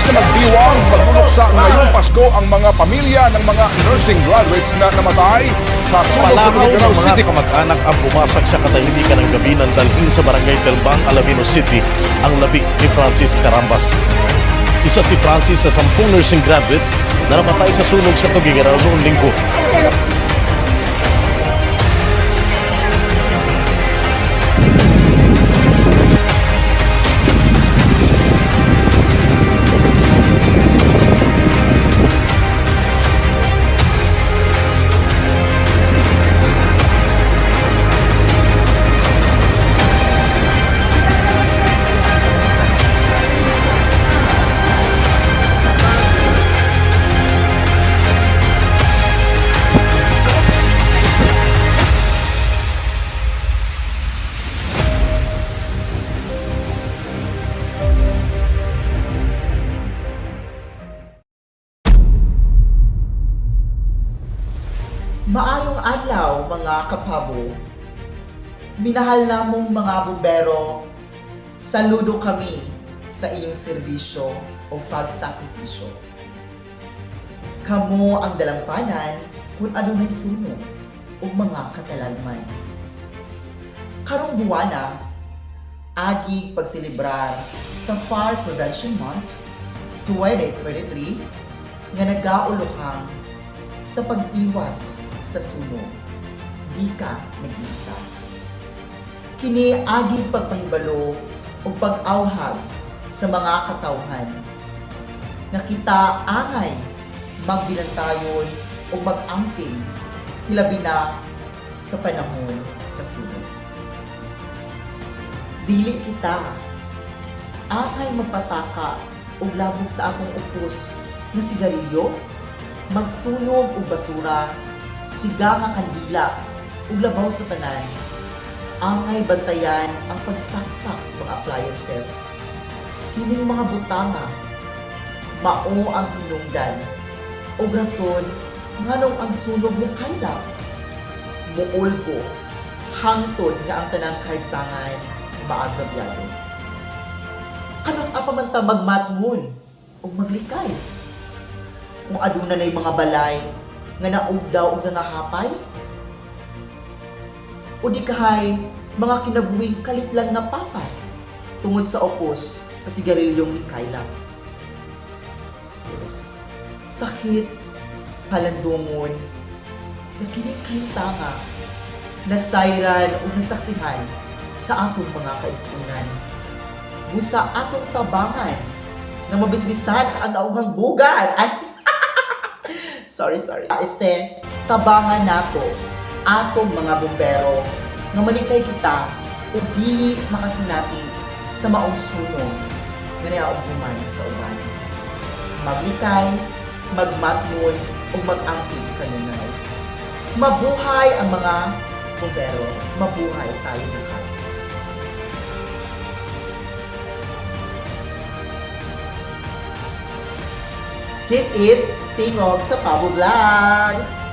Sa magdiwang pagluluksa ngayong Pasko ang mga pamilya ng mga nursing graduates na namatay sa sunog sa Palakaw ng Tuguegarao mga City. Kamag-anak ang pumasak sa katahimikan ng gabi ng dalhin sa Barangay Telbang, Alaminos City ang labi ni Francis Carambas. Isa si Francis sa 10 nursing graduate na namatay sa sunog sa Tuguegarao noong Linggo. Maayong adlaw, mga kapabo. Minahal namong mga bumbero, saludo kami sa inyong serbisyo o pagsakripisyo. Kamo ang dalampanan kung adunay sunog o mga katalagman. Karong buwana, agi pagselebrar sa Fire Prevention Month 2023 nga nagauluhang sa pag-iwas sa sunog. Di ka nag-isa. Kini agi pagpahibalo o pag-awhag sa mga katawhan nga kita angay magbilantayon o mag-amping, hilabi na sa panahon sa sunog. Dili kita angay magpataka og labog sa akong upos nga sigarilyo, magsunog og basura, siga nga kandila ug labaw sa tanan, angay bantayan ang pagsaksak sa mga appliances. Kining mga butanga mao ang hinungdan og rason nganong ang sunog mo kaylap muulbo hangtod nga ang tanang kahimtangan maagrabyado. Kanus pa man ta magmatngon ug maglikay kung aduna nay mga balay nga naugdaw og nangahapay? O di kahay mga kinabuhing kalit lang napapas tungod sa opos sa sigarilyong ni Kayla? Sakit, palandungon, na kining kahimtanga, nasayran o nasaksihan sa atong mga kaigsunan. Busa atong tabangan nga mabisbisan ang naughang bugan. Ay, sorry, sorry. Este, tabangan nato atong mga bumbero nga malikay kita o dili makasinati sa maong sunog nga naauguman sa uban. Maglikay, magmatngon, o mag-amping kanunay. Mabuhay ang mga bumbero. Mabuhay tayo lahat. This is Tingog sa Pabo Vlog!